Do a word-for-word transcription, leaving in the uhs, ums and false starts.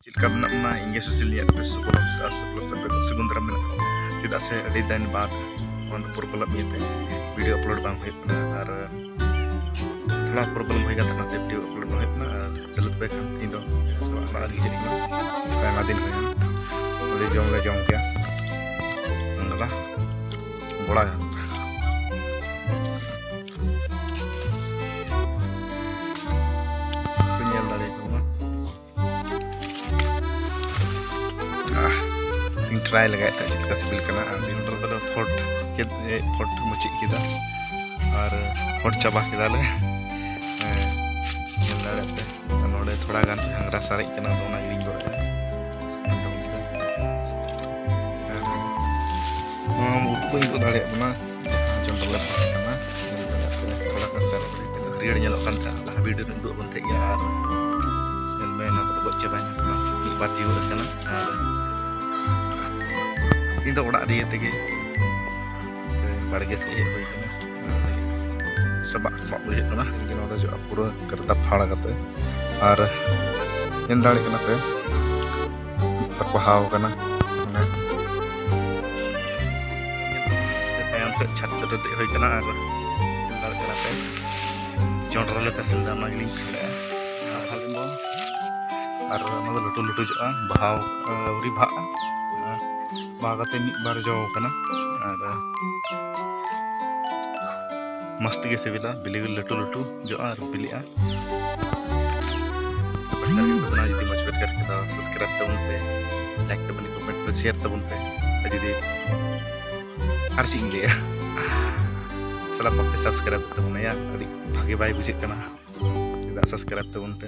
ᱪᱮᱫ ᱞᱮᱠᱟ ᱢᱮᱱᱟᱜ ᱵᱚᱱᱟ? ᱤᱧ ᱜᱮ ᱥᱩᱥᱤᱞ ᱤᱧᱟᱹᱜ ᱵᱮᱥ ᱥᱩᱠ ᱵᱚᱞᱚ ᱥᱮ ᱟᱥ ᱥᱩᱠ ᱵᱚᱞᱚ ᱥᱮ ᱥᱟᱹᱜᱩᱱ ᱫᱟᱨᱟᱢ ᱢᱮᱱᱟᱜ ᱠᱚᱣᱟ᱾ ᱪᱮᱫᱟᱜ ᱥᱮ ᱟᱹᱰᱤ ᱫᱤᱱ ᱵᱟᱫ ᱯᱷᱳᱱ ᱯᱚᱨᱚᱵᱽ ᱤᱭᱟᱹᱛᱮ ᱵᱷᱤᱰᱤᱭᱳ ᱟᱯᱞᱳᱰ ᱵᱟᱝ ᱦᱩᱭᱩᱜ ᱠᱟᱱᱟ᱾ ᱟᱨ ᱛᱷᱚᱲᱟ ᱯᱨᱚᱵᱞᱮᱢ ᱦᱩᱭ ᱠᱟᱱ ᱛᱟᱦᱮᱱᱟ ᱛᱮ ᱵᱷᱤᱰᱤᱭᱳ ᱟᱯᱞᱳᱰ ᱵᱟᱝ ᱦᱩᱭᱩᱜ ᱠᱟᱱᱟ᱾ ᱟᱨ ᱫᱟᱹᱞᱩᱫ ᱵᱷᱟᱭ ᱠᱷᱟᱱ ᱛᱤᱦᱤᱧ ᱫᱚ ᱚᱲᱟᱜ ᱨᱮᱜᱮ ᱦᱮᱡ ᱠᱟᱱᱟ᱾ ᱟᱭᱢᱟ ᱫᱤᱱ ᱦᱩᱭᱱᱟ᱾ ᱟᱹᱰᱤ ᱡᱚᱢ ᱞᱮ ᱡᱚᱢ ᱠᱮᱭᱟ᱾ ᱫᱟᱫᱟ ᱵᱚᱲᱟ ᱯᱮ ᱧᱮᱞ ᱫᱟᱲᱮᱭᱟᱠᱚ ᱠᱟᱱᱟ᱾ ᱟᱦ, ᱤᱧ ᱴᱨᱟᱭ ᱞᱮᱜᱟᱭᱮᱫ ᱛᱟᱦᱮᱸᱫ ᱪᱮᱫ ᱞᱮᱠᱟ ᱥᱤᱵᱤᱞ ᱠᱟᱱᱟ᱾ ᱟᱨ ᱱᱤᱭᱟᱹ ᱫᱚᱞᱮ ᱯᱷᱚᱴ ᱠᱮᱫ, ᱮ, ᱯᱷᱚᱴ ᱢᱩᱪᱟᱹᱫ ᱠᱮᱫᱟ᱾ ᱟᱨ ᱯᱷᱚᱴ ᱪᱟᱵᱟ ᱠᱮᱫᱟᱞᱮ᱾ ᱮ, ᱧᱮᱞ ᱫᱟᱲᱮᱭᱟᱜ ᱯᱮ᱾ ᱟᱨ ᱱᱚᱰᱮ ᱛᱷᱚᱲᱟ ᱜᱟᱱ ᱜᱷᱟᱸᱜᱽᱨᱟ ᱥᱟᱨᱮᱡ ᱠᱟᱱᱟ, ᱟᱫᱚ ᱚᱱᱟ ᱜᱮᱞᱤᱧ ᱜᱚᱫ ᱮᱫᱟ᱾ ᱟᱨ ᱱᱚᱣᱟ ᱩᱫ ᱠᱚᱧ ᱜᱚᱫ ᱫᱟᱲᱮᱭᱟᱜ ᱠᱟᱱᱟ᱾ ᱡᱚᱱᱰᱨᱟ ᱞᱮ ᱯᱟᱥ ᱠᱟᱱᱟ᱾ ᱛᱷᱚᱲᱟ ᱜᱟᱱ ᱥᱟᱨᱮᱡ ᱦᱟᱹᱨᱭᱟᱹᱲ ᱧᱮᱞᱚᱜ ᱠᱟᱱ ᱛᱟᱦᱮᱸᱫ, ᱞᱟᱦᱟ ᱵᱷᱤᱰᱤᱭᱳ ᱨᱮ ᱩᱫᱩᱜ ᱟᱵᱚᱱ ᱛᱟᱦᱮᱸᱫ ᱜᱮᱭᱟ᱾ ᱟᱨ ᱧᱮᱞ ᱢᱮ, ᱱᱚᱣᱟ ᱠᱚᱫᱚ ᱜᱚᱡ ᱪᱟᱵᱟᱭᱮᱱᱟ, ᱛᱷᱚᱲᱟ ᱢᱤᱫ ᱵᱟᱨ ᱡᱤᱣᱮᱫ ᱠᱟᱱᱟ᱾ ᱟᱨ ᱤᱧ ᱫᱚ ᱚᱲᱟᱜ ᱨᱮ ᱤᱭᱟᱹ ᱛᱮᱜᱮ ᱵᱟᱲᱜᱮ ᱥᱮᱫ ᱦᱮᱡ ᱦᱩᱭ ᱠᱟᱱᱟ᱾ ᱥᱟᱵᱟᱜ ᱥᱟᱵᱟᱜ ᱵᱩᱡᱷᱟᱹᱜ ᱠᱟᱱᱟ᱾ ᱱᱚᱰᱮ ᱡᱚᱜᱼᱟ ᱯᱩᱨᱟᱹ ᱠᱟᱨᱫᱟ ᱯᱷᱟᱲ ᱠᱟᱛᱮ᱾ ᱟᱨ ᱧᱮᱞ ᱫᱟᱲᱮᱭᱟᱜ ᱠᱟᱱᱟ ᱯᱮ, ᱵᱟᱦᱟᱣ ᱠᱟᱱᱟ᱾ ᱢᱟᱱᱮ ᱛᱟᱭᱚᱢ ᱥᱮᱫ ᱪᱷᱟᱫᱽ ᱨᱮ ᱫᱮᱡ ᱦᱩᱭ ᱠᱟᱱᱟ᱾ ᱟᱨ ᱧᱮᱞ ᱫᱟᱲᱮᱭᱟᱜ ᱠᱟᱱᱟ ᱯᱮ, ᱡᱚᱱᱰᱨᱟ ᱞᱮ ᱛᱟᱥᱮ ᱞᱮᱫᱟ, ᱚᱱᱟ ᱜᱮᱞᱤᱧ ᱯᱷᱮᱰ ᱮᱫᱟ᱾ ᱟᱨ ᱱᱚᱣᱟ ᱫᱚ ᱞᱟᱹᱴᱩ ᱞᱟᱹᱴᱩ ᱡᱚᱜᱼᱟ, ᱵᱟᱦᱟ ᱟᱹᱣᱨᱤ ᱵᱟᱦᱟᱜᱼᱟ᱾ ᱵᱟᱦᱟ ᱠᱟᱛᱮ ᱢᱤᱫ ᱵᱟᱨ ᱡᱚ ᱠᱟᱱᱟ᱾ ᱟᱨ ᱢᱚᱡᱽ ᱛᱮᱜᱮ ᱥᱤᱵᱤᱞᱟ, ᱵᱤᱞᱤ ᱞᱟᱹᱴᱩ ᱞᱟᱹᱴᱩ ᱡᱚᱜᱼᱟ ᱟᱨ ᱵᱤᱞᱤᱜᱼᱟ᱾ ᱚᱱᱟ ᱡᱩᱫᱤ ᱢᱚᱡᱽ ᱯᱮ ᱟᱴᱠᱟᱨ ᱠᱮᱫᱟ, ᱥᱟᱵᱥᱠᱨᱟᱭᱤᱵ ᱛᱟᱵᱚᱱ ᱯᱮ, ᱞᱟᱭᱤᱠ ᱛᱟᱵᱚᱱ, ᱠᱚᱢᱮᱱᱴ ᱯᱮ, ᱥᱮᱭᱟᱨ ᱛᱟᱵᱚᱱ ᱯᱮ᱾ ᱟᱨ ᱡᱩᱫᱤ ᱟᱨ ᱪᱮᱫ ᱤᱧ ᱞᱟᱹᱭᱟ, ᱥᱟᱞᱟ ᱵᱟᱯᱮ ᱥᱟᱵᱥᱠᱨᱟᱭᱤᱵ ᱛᱟᱵᱚᱱᱟ ᱭᱟ, ᱟᱹᱰᱤ ᱵᱷᱟᱜᱮ ᱵᱟᱭ ᱵᱩᱡᱷᱟᱹᱜ ᱠᱟᱱᱟ᱾ ᱪᱮᱫᱟᱜ ᱥᱟᱵᱥᱠᱨᱟᱭᱤᱵ ᱛᱟᱵᱚᱱ ᱯᱮ᱾